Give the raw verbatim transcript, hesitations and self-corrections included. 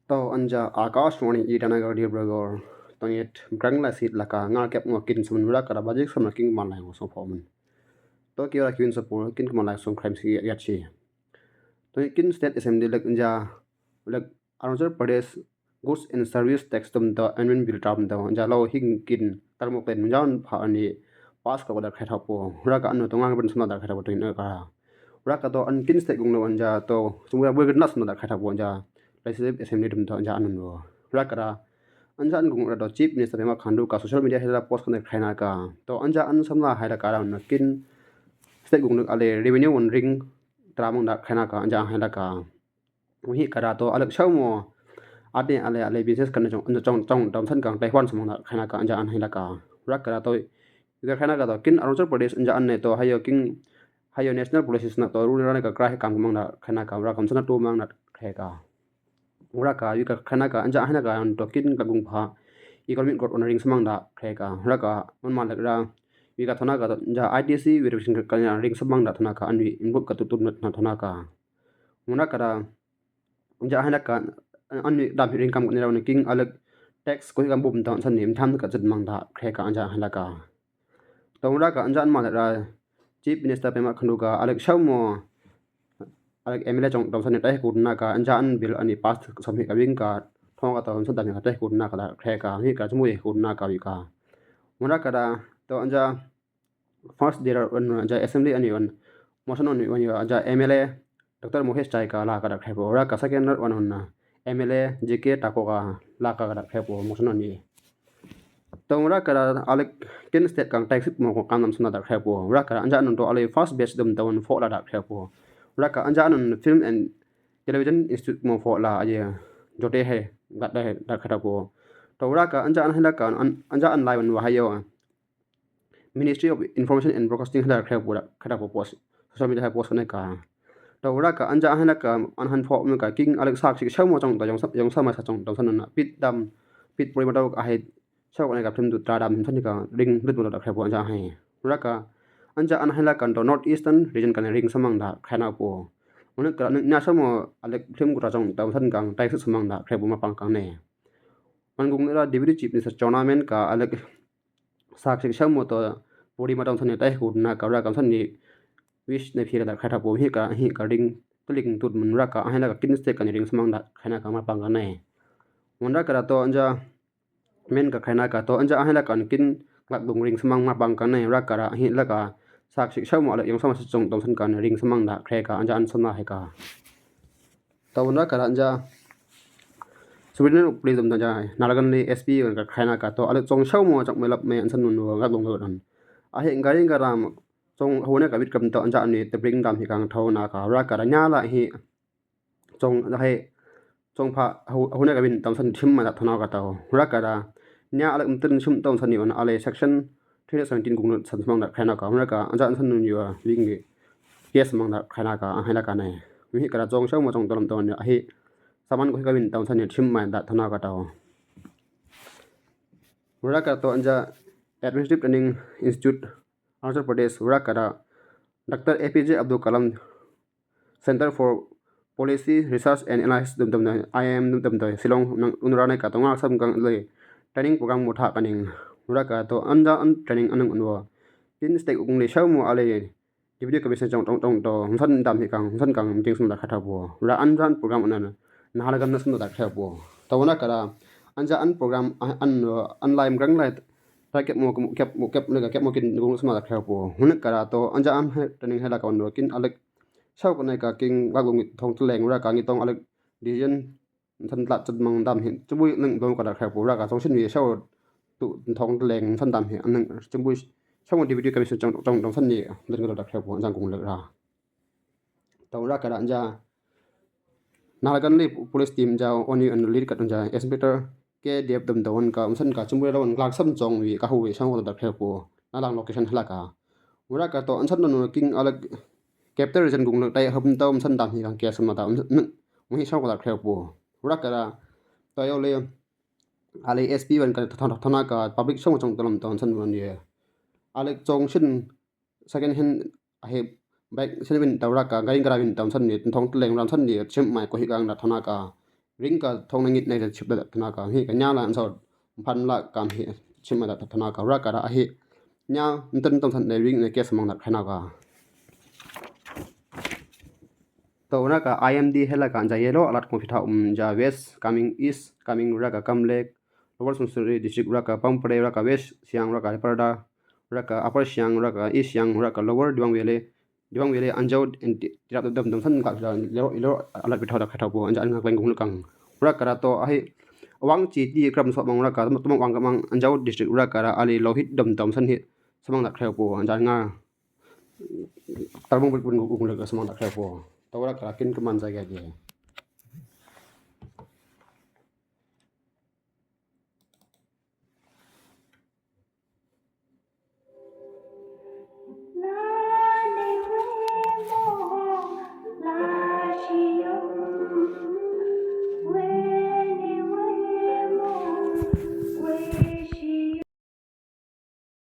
To anja Akashvani Itanagar Dibrugarh. To nyet brang la sit laka nga kep ngo kin sumun ra kara bajik sama kin kman lai ngo song pho mun. To kiwa kiwin sa pul kin kman lai song crime si yat si. To nyet kin state assembly lek anja lek Arunachal Pradesh Goods and Service Tax tum to admin bill tram to anja lo hing kin tar mo klen jan pha ani pass ka da khet hapo. Ra ka anu to ngang ben sma da khet hapo to in ka. Ra ka to an kin state gung lo anja to sumua bui nas na da khet hapo anja legislative assembly tum to anja anu lo. Ra ka ra anja an gung ra to chief minister Pema Khandu ka social media hela post kan khet na ka. To anja an samla hai da ka ra na kin state gung lo ale revenue one ring tramang da khet na ka anja hai da ka. Wih kara to alek shau mo ate ale ale business kan chong chong chong dam san kang Taiwan samang da khet na ka anja an hai da ka. Ra kara to yu ka khet na ka to kin Arunachal Pradesh anja an ne to hayo king hayo national policies na to rule ra ne ka kra he kam mang da khet na ka ra kam san tu mang da khet ka. Ra ka yu ka khet na ka anja hai na ka to kin ka gung pha economic growth on ring samang da khet ka. Ra ka man man lek ra yu ka thona ka to anja I T C verification ka ring samang da thona ka an wi input ka tu tu na thona ka. Muna kara anja hai da ka an ni dam hi ring kam ni ra ni king alek tax ko hi kam bum da san ni tham ka zet mang da khe ka anja hai da ka. To muna ka anja an ma ra chief minister Pema Khandu ka alek shau mo alek M L A chong dam san ni tai ku na ka anja an bill ani pass som hi ka wing ka thong ka to san dam hi ka tai ku na ka da khe ka hi ka chmu hi ku na ka wi ka. Muna ka da to anja first day ra wan anja assembly ani wan motion ani wan anja M L A Doctor Mohesh Chai ka la ka da khe po ra ka second ra wan wan M L A J K Thakur ka la ka da khe po motion ani. To ra ka da alek kin state kang tax mo ko kam nam suna da khe po ra ka anja an to ale first batch dum da wan fo la da khe po ra ka anja an film and television institute mo fo la aye jote he ga da da khe po. To ra ka anja an hai da ka anja an lai wan wa hayo Ministry of Information and Broadcasting hada khrek pura khada po post social media ha post ne ka. To ra ka anja hada ka an han pho me ka king alek sak sik shau mo chong ta yong sa yong sa ma sa chong dong san na pit dam pit puri ma dau ka hai shau ne ka phim du tra dam san ka ring lut mo da khrek po anja hai. Ra ka anja an hada ka do North Eastern region ka ne ring samang da khana po. Mo ne ka ne nya shau mo alek phim ku ra chong dam san ka tai samang da khrek po ma pang ka ne. Man gung ra Deputy Chief Minister Chawna Mein ka alek sak sik shau mo to puri ma dong san ni tai hu na ka ra kam san ni wish ne phira da kha tha po hi ka hi ka ring tulik tut mun ra ka hai la ka kin state ka ni ring samang da khai na ka ma pang ka ne. Mun ra ka ra to anja men ka khai na ka to anja hai la ka kin lak dung ring samang ma pang ka ne ra ka ra hi la ka sak sik shau mo alek yong sama sa chong dong san ka ni ring samang da khe ka anja an san na hai ka. To mun ra ka ra anja Subordinate police dam da ja Nalagam li S P ka khai na ka to alek chong shau mo chak me lap me an san nun wo gak long lo dan. A he ngai ga ram chong ho ne ka bit kam to anja ni te bring dam hi kang thau na ka ra ka ra nya la hi chong da he chong pha ho ne ka bin tam san thim ma da thona ka tau ra ka ra nya alek mtin shim tam san ni on ale section three seventeen kung san mang da khai na ka ra ka anja san nun yo wing ni yes mang da khai na ka hai la ka ne. Mi ka ra chong shau mo chong to lam to ni a hi saman ko hi ka bin tam san ni thim ma da thona ka tau. Ra ka to anja Administrative Training Institute Arunachal Pradesh ra ka ra Doctor A P J Abdul Kalam Center for Policy Research and Analysis dum dum I I M dum dum Shillong nang unra ne ka to ngak sam gang le training program mo tha ka ning ra ka to anja an training anang unwa tin state ung le shau mo ale Deputy Commissioner chong chong chong to san dam hi kang san kang jing sum da kha tha po ra an jan program an na ha la gam na sum da kha po. To na ka ra anja an program an an lai gang lai ta kep mo kep mo kep ne ka kep mo kin gung sum da kha po. Hun ka ra to anja an training ha la ka wan kin alek shau ka ne ka king wa gung thong tleng ra ka ngi tong alek decision san tlat chat mang dam hi chibui nang dong ka da kha po ra ka song shin wi shau tu thong tleng san dam hi nang chibui shau di video ka mi san chong chong dong san ni den ka da kha po jang kung le ra. To ra ka da ja Nalagam li police team ja oni an lead ka ja inspector K Dev dam da wan ka san ka chibui ra wan glak sam chong wi ka hu wi shau da kha po na lang location la ka. Ra ka to an san no king alek capture jan kung le tai hum ta san dam hi kang ke san ma da un hi shau da kha po. Ra ka ra ta yo le ale S P wan ka thon thon ka public shong chong talam ton san wan ye ale chong shin second hand he bike shin win ta ra ka garing ka ra win tam san ni thong tleng ram san ni chim mai ko hi kang da thon ka Ring ka thong na ngit nei da chip da thana ka hi ka nya la anso phan la kam hi chip ma da thana ka ra ka ra hi nya ntun tong san nei ring nei ke samang da khana ka. To ra ka I M D hela ka ja yellow alert ko phitha um ja west coming east coming ra ka Kamle, Lower Sunsuri district ra ka Pampre ra ka West Siang ra ka Leparda ra ka Upper Siang ra ka East Siang ra ka Lower Dibaung Valley Dibaung Valley anjau tirap dom dom san ka la lero ilo alat pitho da khatho po anja nga kleng kung lukang. Ra kara to ahi wang chi ti kram so mang ra ka tumang wang kamang anjau district ra kara ali lo hit dom dom san hi samang da khatho po anja nga tarbong pun kung lukang samang da khatho po. To ra kara kin kaman sa ya ke.